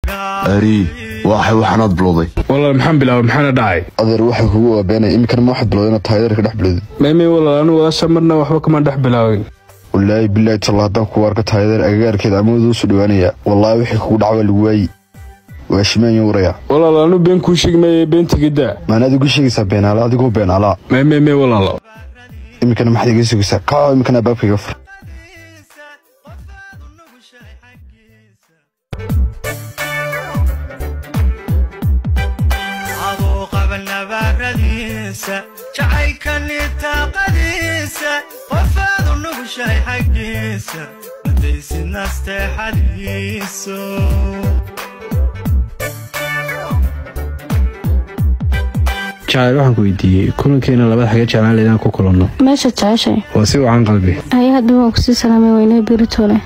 Ari waxay waxaanaad bilowday. Walaal maxaan bilaabay, maxaana dhacay? Adeer waxay kugu waabeenay iminkana ma waxaad bilowday inaad taageerka dhex bilowdid? Maymay walaal, anigu walaasha marna waxba kamaan dhex bilaabin. Wallaahi bilaahi talla haddaan kugu arko taageer agagaarkeeda amooda usoo dhawaanaya, wallaahi wixii kugu dhaca waa lagu waayi, waa shimaan waraya. Walaal anu been kuu sheegi maayo, beentiga daa. Maanaad igu sheegaysaa beenaala, adigoo beenaalaa. Maymay may walaalo. Iminkana maxaad iga sugaysaa? Kaco iminkana albaabka iga fur. Jacaylkani taaqadiisa qofaad u nugushahay xaggiisa madaysid nasteexadiiso. Jacayl, waxaan ku weydiiyey kulankeena labada xagee jeclaan leedaan ku kulanno? Meesha jeceshay. Waa si wacan qalbi. Haye, haddaba waan kusii salaamay, weynaa beritoole.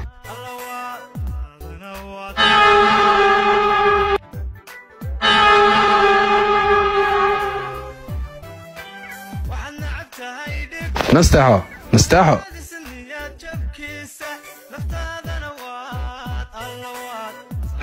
Nasteexo, nasteexo.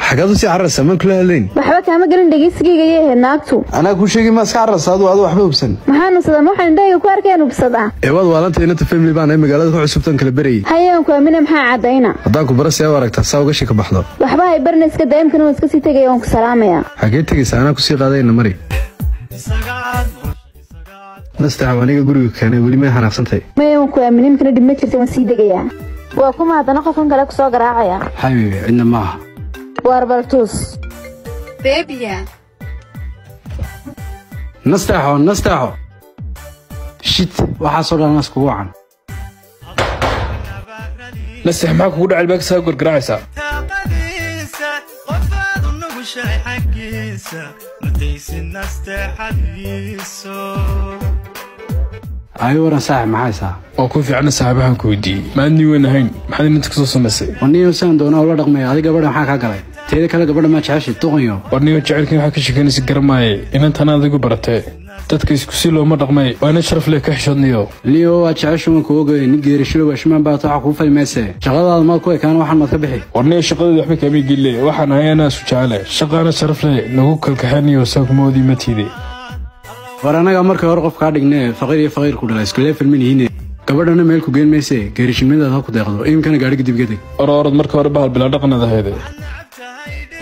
Xagaad usii cararaysaa? Maan kula hadlayn? Waxba kaama gelin, dhegeysigayga yay ahayd naagtu. Anaa kuu sheegi, ma iska cararaysa? Adu waxba hubsan. Maxaan hubsadaa? Ma waxaan indhahayga ku arkayaan hubsadaa? Ee waad waalantay, inanta family baan ay magaalada ku cusubtan kala berayay. Haye, waan ku aamina, maxaa caddayna? Haddaan ku bara see u aragtaa saa uga shika baxdo. Waxba hay barna, iska daa'imkana waan iska sii tegaya, waan ku salaamaya. Xagee tegaysa? Anaa kusii qaadayna mari. Nasteexo, aniga guriga keenay, weli may xanaaqsantay? Maya, waan ku aaminay, imkana dhib ma jirta, waan sii degayaa. Waa kuma haddana qofkan kale kusoo garaacaya? Xabiibi, cidna maaha. Waar baltuus. Bebiya. Nasteexo, nasteexo, shit, waxaasoo dhan nas kugu wacan. Nasteex, maxaa kugu dhacay? Albaabka saa gargaraacaysaa. Taaqadiisa qofaad u nugushahay xaggiisa madaysid nasteexadiiso. Ayo waran saaxib, maxaa haysaa? Waa ku fiicana saaxiib, waxaan ku weydiiyey maad nii weyn ahayn, maxaad inanta kasoo samaysay? Waniyo saan doonaa ula dhaqmaya, adiga gabadha maxaa kaa galay? Teeda kale gabadha maa jeceshay duqanyo? Warniyo jacaylkan waxaa ka sheekanaysa garamaaye, inantan adigu baratee dadka isku si looma dhaqmay, waa ina sharaf leh ka xishoodniyo. Niyo waa jeceshu waan ku ogay, nin geerishilo waa shimaan baata, waxa kuu fali mayse, shaqadaada maad ku ekaan, waxaan maad ka bixi. Warniyo shaqadeeda waxba kaamay gelile, waxaan ahay anaa isu jecele, shaqaana sharaf leh nagu kalkaxeeniyo, saa kumaodii ma tiide. War annagaa markii hore qof kaa dhignee, faqiir iyo faqiir ku dhalay isku leefel ma nihiine, gabadhana meel ku geen mayse, geerishimadaad ha ku deeqdo, iminkana gaadhiga dib ga deg. Ororad marka hore bahal bilaa dhaqanaad ahayde,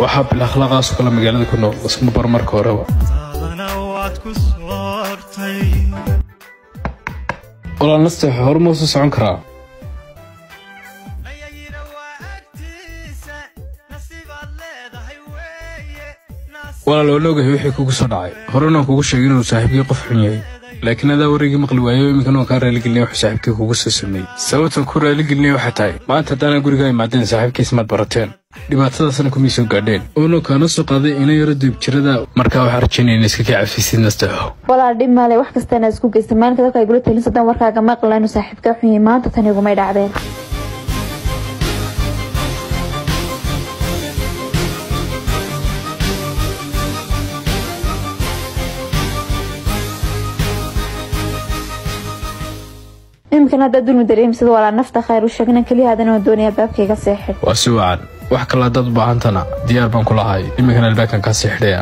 waxaa bil akhlaaqaas kale magaalada ku nool isma bar marka horeba. Taadana waad ku soortay. Walaal nasteexo, hore ma usoo socon karaa? Mayayina waa agtiisa nasiibaad leedahay weeye. Walaal waan ogahay wixii kugu soo dhacay, horena waan kugu sheegay inuu saaxiibkii qof xun yahay, laakiin adaa wareygii maqli waayo. Iminkana waan kaa raaligelinaya wuxuu saaxiibkii kugu soo sameeyey. Sababtan ku raaligelinaya waxay tahay maanta haddaanaa gurigaa imaadeen saaxiibkiis maad barateen, dhibaatadaasna kumay soo gaadheen, uuna kaana soo qaaday ina yaro duubjirada. Markaa waxaan rajaynaya in iska kaa cafisid nasteexo. Walaal dhib maale, wax kasta inaad isku geysta maalinka dadka ay gula talin sadaan warkaaga maqla inuu saaxiibkaa xun yahay, maanta tan igumay dhacdeen. Imkan haddaad dulmi dareemsid, walaa nafta khayr u sheegna, keliya haddana waan doonayaa baabkayga seexid. Waa si wacan, wax kale haddaad u baahantana diyaar baan kula ahay, iminkana albaabkan kaa sii xidhaya.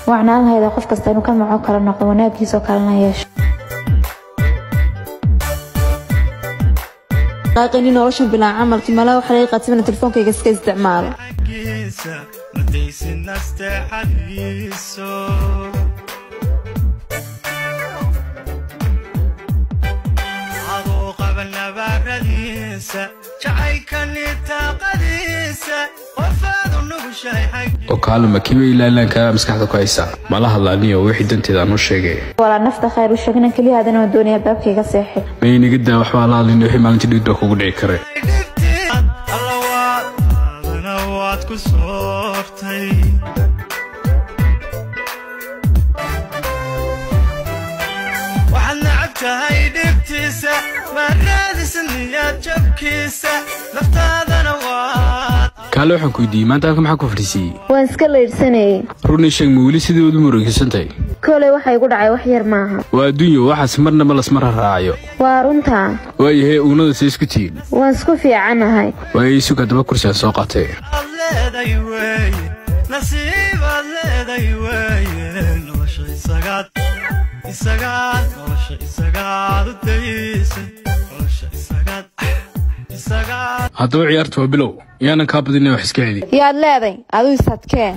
Wacnaan lahayda qof kasta inuu ka maco kala noqdo, wanaagiisoo kalena yeesho. Qaaqini noloshan bilaa camalkii malaa waxa laga qaatay inaan telefoonkayga iska isticmaalo. Xaggiisa madaysid nasteexadiiso. Aduu qaba nabaaradiisa jacaylkani taaqadiisa qofaad u nugushahay xaggiisa. Oo kaalama kiiba ilaalanka maskaxda ku haysaa, mala hadlaaniyo wixii danteeda aan u sheegay. Walaa nafta khayr u sheegna, keliya haddana waan doonayaa baabkayga seexid. Maynaga daa, waxbaa la hadlin, wixii maalintii dhigid baa kugu dhici kare. Alla waad taadana waad ku soortay. Waxaad nacab tahay dhibtiisa, ma raadisa niyaad jabkiisa, naftaadana waad. Kaale, waxaan ku weydiiyey maanta halka maxaa ku fadhiisiiyey? Waan iska laydhsanayey. Runii sheeg, ma weli sidii udu murugaysantahay? Koley waxa igu dhacay wax yar maaha. Waa adduunyo waxaas, marnaba lasma raraacayo. Waa runtaa. Waayahay, uunada say isku tihiin? Waan isku fiicanahay. Waayo isug haddaba kursi aan soo qaatay. Aad Leeday weeye, nasiibaad leeday weeye. Nolosha isagaad, isagaad, nolosha isagaad u daysay, nolosha isagaad, isagaad. Haddaba ciyaarta waa bilow, yaanan kaa badinay, wax iska celi. Yaad leeday aduu isadkee?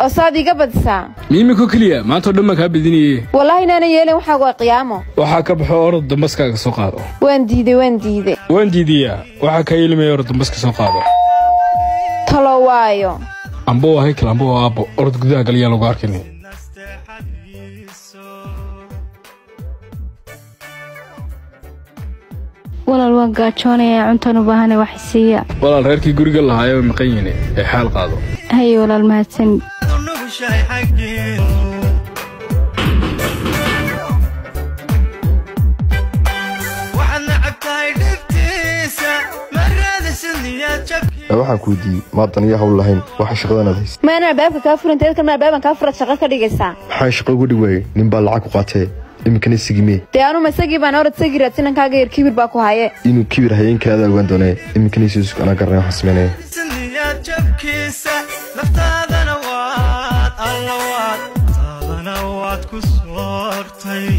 Oo saad iiga badisaa? Miimikoo keliya maanta oo dhan baan kaa badinayey. Wallaahi inaana yeelin, waxaagu waa qiyaamo. Waxaa ka baxo, orod dambaskaaga soo qaado. Waan diiday, waan diiday. Waan diidiyaa, waxaa kaa yeelimaya, orod dambaska soo qaado. Talo waayo. Amba waa haykal, amba waa aabbo. Orod gudaha galiyaa, lagu arkini. Walaal, waan gaajoonayaa, cuntaan u baahanay, wax isiiya. Walaal, reerkii guriga lahaayee way maqan yihiin, ee xaal qaado. Haye walaal, mahadsanid. U nugushahay xaggiinu. Waxaad nacab tahay dhibtiisa, ma raadisid niyad jabkiisa. Ee waxaan ku weydiiyey, maadan iyo hawl lahayn waxa shaqadan aad haysa? Ma inaan albaabka kaa furin teed kalma albaaban kaa furad shaqo ka dhigaysaa? Maxaan shaqo uga dhig waayey? Nin baa lacag ku qaatee, iminkana sigimee. Dee anuma isagii baan? Orod isagii raadsinankaaga yar, kibir baa ku haye. Inuu kibir hayeen kalaada ogaan doonee, iminkana isuusug, anaa garanay waxaan sameynaya. Niyad jabkiisa, naftaadana waad, alla waad, taadana waad ku soortay.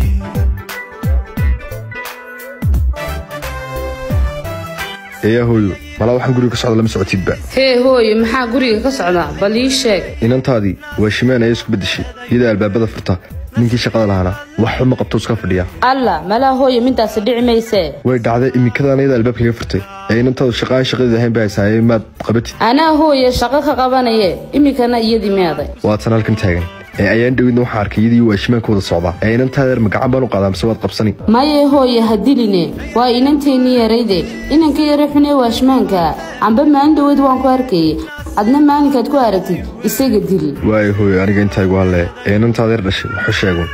Eeyaa hooyo, malaa waxaan guriga ka socda lama socotidba. Hee hooyo, maxaa guriga ka socda? Bal ii sheeg. Inantaadii waa shimaan ayay isku beddeshay, iyada albaabada furta, ninkii shaqada lahaana wax ma qabto, iska fadhiya. Alla, malaa hooyo mintaasi dhici maysee. Way dhacday, iminkadaan iyada albaabka iga furtay, ee inantaadu shaqaan shaqadeeda ahayn baa haysaayay, maad qabatid? Anaa hooye shaqo ka qabanaye, iminkana iyadii meeday? Waatan halkan taagan, ee ayaan dhowidna waxaan arkay iyadii waa shimaanka wada socdaa. Ee inantaada yar ma gacan baan u qaadaa mise waad qabsani? Maye hooye, ha diline, waa inanteennii yarayde. Inanka yare xunee waashmaanka amba maalin dhoweed waan ku arkayey, adna maalinkaad ku aragtid isaga dil. Waayo hooyo, aniga intaa igu hadlee, ee inantaada yar dhashay waxu sheegun.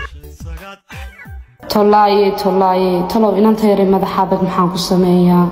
Tolaaye, tolaaye, talow inanta yare madaxaabad maxaan ku sameeyaa?